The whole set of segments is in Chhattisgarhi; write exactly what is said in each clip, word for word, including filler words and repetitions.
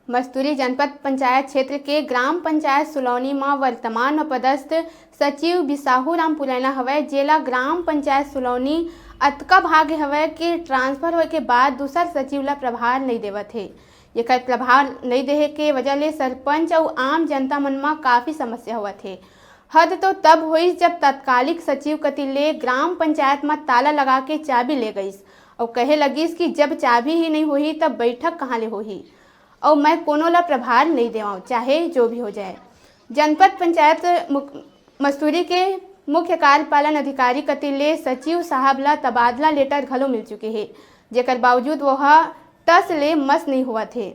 मस्तूरी जनपद पंचायत क्षेत्र के ग्राम पंचायत सुलौनी म वर्तमान म पदस्थ सचिव बिसाहू राम पुरैना हवय, जेला ग्राम पंचायत सुलौनी अतका भागे हवय कि ट्रांसफर होए के बाद दूसर सचिव ला प्रभार नइ देवत हे। एकर प्रभार नइ देहे के वजह ले सरपंच अउ आम जनता मन म काफी समस्या होवत हे। हद तो तब होइस, जब तत्कालिक सचिव कति ले ग्राम पंचायत म ताला लगा के चाबी ले गइस अउ कहे लगिस कि जब चाबी ही नइ होही, तब बैठक कहाँ ले होही? अउ मैं कोनो ला प्रभार नइ देवंव, चाहे जो भी हो जाए। जनपद पंचायत मुक-, मस्तूरी के मुख्य कार्यपालन अधिकारी कति ले सचिव साहब ला तबादला लेटर घलो मिल चुके हे, जेकर बावजूद वो ह टस ले मस नइ होवत हे।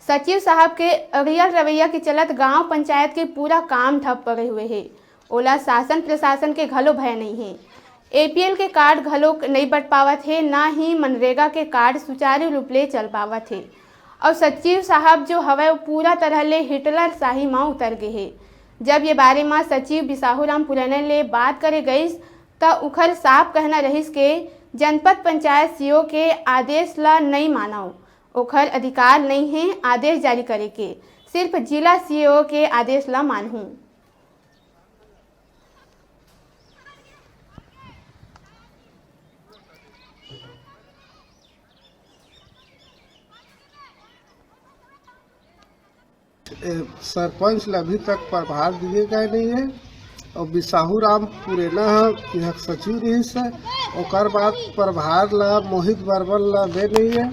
सचिव साहब के अड़ियल रवैया के चलत गांव पंचायत के पूरा काम ठप पड़े हुए हे। ओला शासन प्रशासन के घलो भय नइ हे। एपीएल के कार्ड घलो नइ बंट पावत हे, ना ही मनरेगा के कार्ड सुचारू रूप ले चल पावत हे। अउ सचिव साहब जो हवय, वो पूरा तरह ले हिटलर शाही म उतर गे हे। जब ये बारे म सचिव बिसाहू राम पुरैना ले बात करे गइस, त उखर साफ कहना रहिस के जनपद पंचायत सीओ के आदेश ल नइ मानव, ओखर अधिकार नइ हे आदेश जारी करे के, सिर्फ जिला सीओ के आदेश ल मानहूं। ए, सरपंच ल अभी तक प्रभार दिए गए नहीं है। और बिसाहू राम पुरेना ह इहाँ सचिव रहिस हे, ओकर बाद प्रभार ल मोहित बर्मन ल दे नहीं है।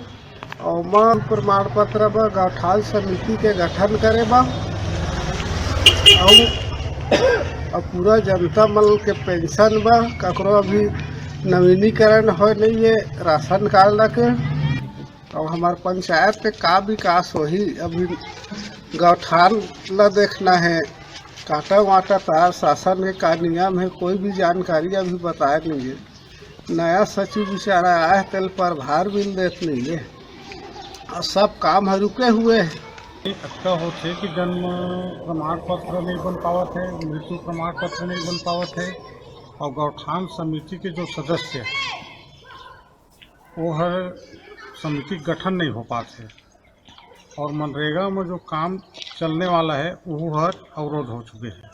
और मैं प्रमाण पत्र बर गौठान समिति के गठन करे बर, और, और पूरा जनता मन के पेंशन बर, ककरो अभी नवीनीकरण होए नहीं है राशन कार्ड ल के। अउ हमर पंचायत के का विकास होही, अभी गौठान ल देखना है, कांटा वांटा तार, शासन के का नियम है, कोई भी जानकारी अभी बताए नहीं है। नया सचिव बेचारा आए, तेल प्रभार भी देत नहीं है, और सब काम ह रुके हुए है। अतका होथे कि जन्म प्रमाण पत्र नहीं बन पावत है, मृत्यु प्रमाण पत्र नहीं बन पावत है, और गौठान समिति के जो सदस्य वो हर समिति गठन नहीं हो पात हे और मनरेगा में जो काम चलने वाला है, वो हर अवरोध हो चुके हैं।